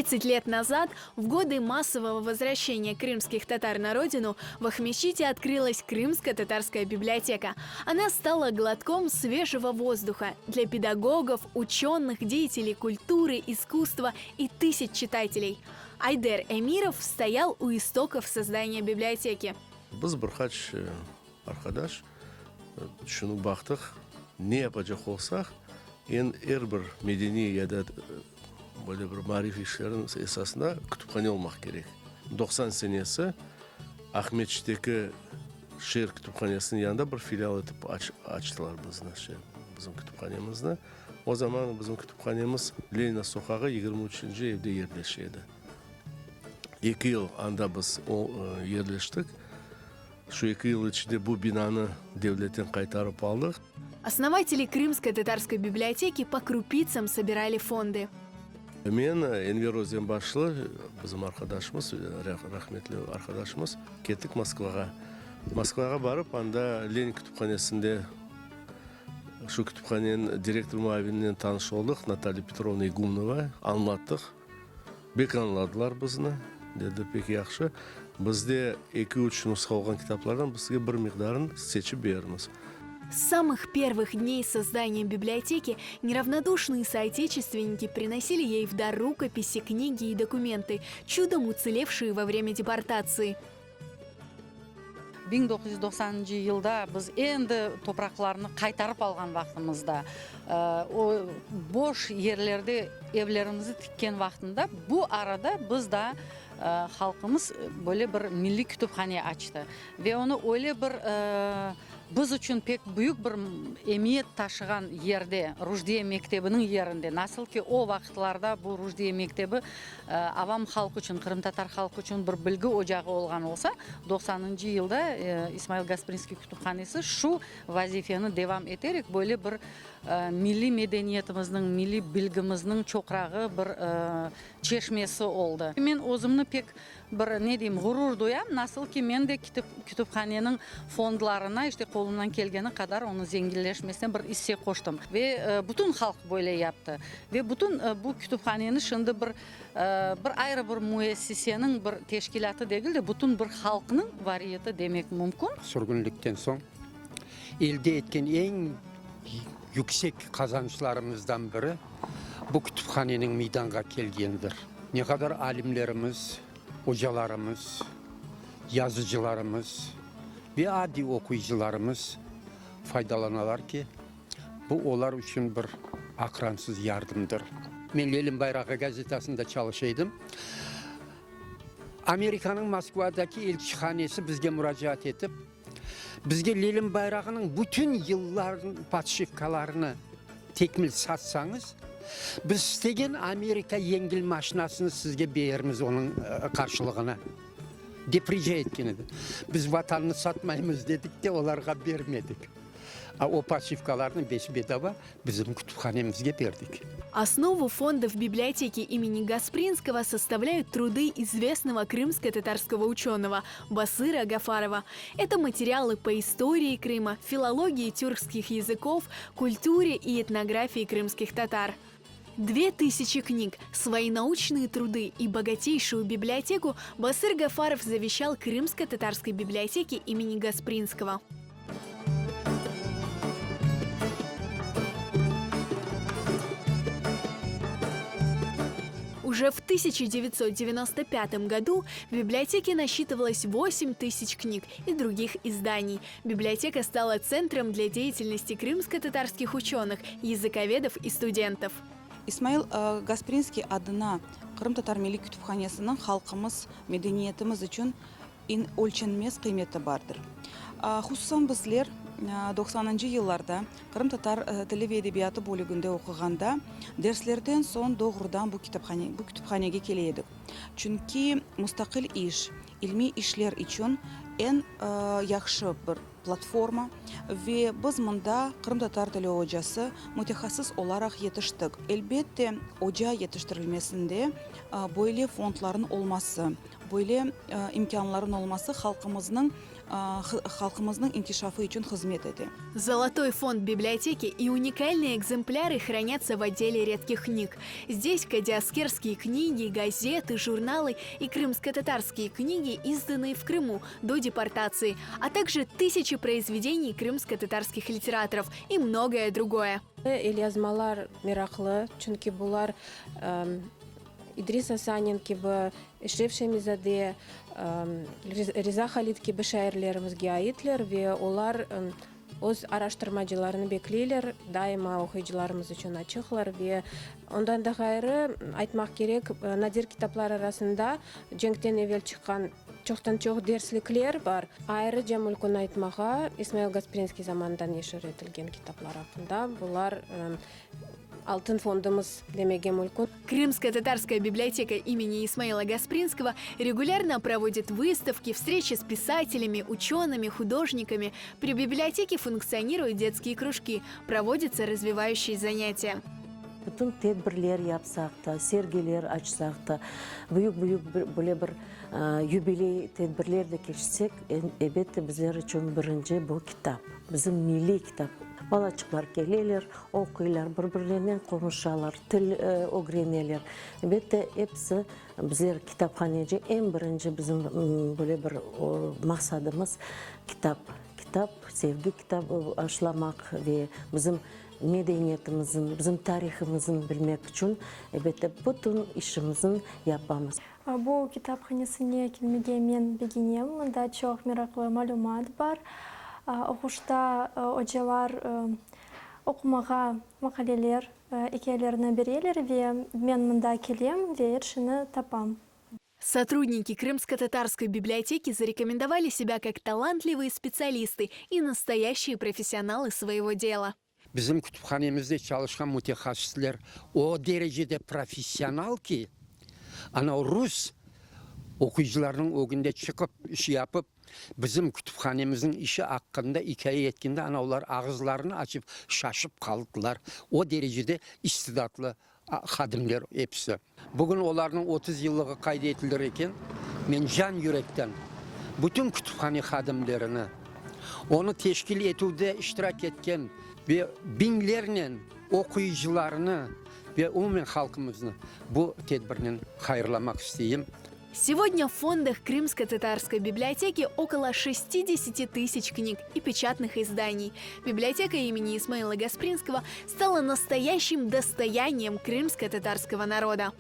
30 лет назад, в годы массового возвращения крымских татар на родину, в Ахмечите открылась Крымско-татарская библиотека. Она стала глотком свежего воздуха для педагогов, ученых, деятелей культуры, искусства и тысяч читателей. Айдер Эмиров стоял у истоков создания библиотеки. Biz bir qaç arqadaş tüşünip baqtıq, ne yapacaq olsaq, eñ er bir medeniy ya da böyle bir maarif işleriniñ esasında kütüphane olmaq kerek. 90 senesi Aqmescitteki şeer kütüphanesiniñ yanında bir filial etip açtılar bizni, bizim kütüphanemizni. O zaman bizim kütüphanemiz Lenina soqağı 23-nci evde yerleşe edi. Eki yıl anda biz yerleştik. Şu eki yıl içinde bu binanı devletten qaytarıp aldıq. Основатели Крымско-татарской библиотеки по крупицам собирали фонды. Men, Enver Özenbaşlı, bizim arqadaşımız, rahmetli arqadaşımız, kettik Moskvağa. Moskvağa barıp, anda Lenin kütüphanesinde şu kütüphaneniñ direktor muavininen tanış oldıq, Natalya Petrovna İgumnova, añlattıq. Bek añladılar bizni, dedi, pek yahşı. Bizde eki-üç nusha olğan kitaplardan biz sizge bir miqdarını seçip berermiz. S samых первых дней создания библиотеки неравнодушные соотечественники приносили ей в дар рукописи, книги и документы, чудом уцелевшие во время депортации. 1990-ncı yılda biz endi topraqlarnı qaytarıp alğan vaqtımızda, o boş yerlerde evlerimizni tikken vaqtında, bu arada biz da halqımız böyle bir milliy kütüphane açtı. Ve onı öyle bir biz içün pek büyük bir emiyet taşığan yerde, Rujdiye mektebiniñ yerinde, nasıl ki o vaqıtlarda bu Rujdiye mektebi Avam halq içün, qırımtatar halqı içün bir bilgi ocağı olğan olsa, doqsanıncı yılda İsmail Gasprinskiy kütüphanesi şu vazifeni devam eterek böyle bir milliy medeniyetimizniñ, milliy bilgimizniñ çoqrağı, bir çeşmesi oldı. Men özümni pek bir, ne deyim, ğurur duyam, nasıl ki men de kütüphaneniñ fondlarına, işte, qolumdan kelgeni qadar onıñ zenginleşmesine bir isse qoştım. Ve bütün halq böyle yaptı. Ve bütün bu kütüphaneni şimdi bir, bir ayrı bir müessiseniñ bir teşkilâtı degil de, bütün bir halqnıñ variyeti demek mümkün. Sürgünlikten soñ elde etken eñ yüksek qazançlarımızdan biri bu kütüphaneniñ meydanğa kelgenidir. Ne qadar alimlerimiz, ocalarımız, yazıcılarımız ve adiy oquyıcılarımız faydalanalar ki, Bu olar içün bir aqransız yardımdır. Men Lenin bayrağı gazetasında çalışa edim. Amerikanıñ Moskvadaki elçihanesi bizge muracaat etip, bizge Lenin bayrağınıñ bütün yıllarnıñ podşivkalarını tekmil satsañız, biz istegen Amerika yengil maşinasını sizge berermiz onıñ qarşılığına, dep rica etken edi. Biz Vatannı satmaymız dedik de, olarğa bermedik. A o podşivkalarnı bes-bedava bizim kütüphanemizge berdik. Osnovu fondov biblioteki imени Gasprinskogo sostavляют труды известного крымско-татарского ученого Басыра Гафарова. Это материалы по истории Крыма, филологии тюркских языков, культуре и этнографии крымских татар. 2000 книг, свои научные труды и богатейшую библиотеку Басыр Гафаров завещал Крымско-татарской библиотеке имени Гаспринского. Уже в 1995 году в библиотеке насчитывалось 8 тысяч книг и других изданий. Библиотека стала центром для деятельности крымско-татарских ученых, языковедов и студентов. İsmail Gasprinskiy adına Qırımtatar Milliy Kütüphanesiniñ halqımız, medeniyetimiz içün ölçenmez qıymeti bardır. Hususan bizler doqsanıncı yıllarda qırımtatar tili ve edebiyatı bölüginde oquğanda derslerden soñ doğrudan bu bu kütüphanege kele edik. Çünki mustaqil iş, ilmiy işler içün eñ yahşı bir platforma ve biz mında qırımtatar tili ocası, mütehassıs olaraq yetiştik. Elbette, oca yetiştirilmesinde böyle fondlarnıñ olması. Böyle imkânlarıñ olması halqımıznıñ halqımıznıñ inkişafı içün hızmet ete. Золотой фонд библиотеки и уникальные экземпляры хранятся в отделе редких книг. Здесь кадиаскерские книги, газеты, журналы и крымско-татарские книги, изданные в Крыму до депортации, а также тысячи произведений крымско-татарских литераторов и многое другое. Elyazmalar meraqlı, çünki bular İdris Asanin kibi, Eşref Şemizade, Riza Halid kibi şairlerimizge aitler ve olar öz araştırmacılarını bekleyler, daima oquyıcılarımız içün açıqlar ve ondan da ğayrı, aytmaq kerek, nadir kitaplar arasında cenkten evel çıqqan çoqtan-çoq derslikler bar. Ayrıca mülkün aytmağa, İsmail Gasprinskiy zamanında neşir etilgen kitaplar aqqında, bular Altın fondumız demege mülkün. Крымско-татарская библиотека имени Исмаила Гаспринского регулярно проводит выставки, встречи с писателями, учеными, художниками. При библиотеке функционируют детские кружки, проводятся развивающие занятия. Bütün tedbirler yapsaq da, sergiler açsaq da, büyük-büyük bir, böyle bir yubiley tedbirler de keçsek, elbette, bizler içün birinci bu kitap, bizim milliy kitap. Balaçıqlar keleler, oquylar, bir-birlerinen qonuşalar, til ögreneler. Elbette, episi bizler kitaphaneci, eñ birinci bizim böyle bir maqsadımız kitap, kitap, sevgi kitap aşılamaq ve bizim Medeniyetimizni, bizim tarihimizni bilmek içün, elbette, bütün işimizni yapamız. Bu kitaphanesine kelmege men begenem, mında çoq meraqlı malümat bar. Oquşta ocalar oqumağa maqaleler, ikâyelerni bereler ve men mında kelem ve er şeyni tapam. Сотрудники Крымско-татарской библиотеки зарекомендовали себя как талантливые специалисты и настоящие профессионалы своего дела. Bizim kütüphanemizde çalışqan mütehassıslar o derecede professional ki, ana rus oquyıcılarnıñ ögünde çıqıp iş yapıp, bizim kütüphanemizniñ işi aqqında ikâye etkende ana olar ağızlarını açıp şaşıp qaldılar. O derecede istidatlı hadimler episi. Bugün olarnıñ 30 yıllığı qayd etilir eken, men can yürekten bütün kütüphane hadimlerini, onı teşkil etüvde iştirak etken ve biñlernen oquyıcılarını ve umumen halqımıznı bu tedbirnen hayırlamaq isteyim. Сегодня в фондах Крымско-Татарской библиотеки около 60 тысяч книг и печатных изданий. Библиотека имени Исмаила Гаспринского стала настоящим достоянием крымско-татарского народа.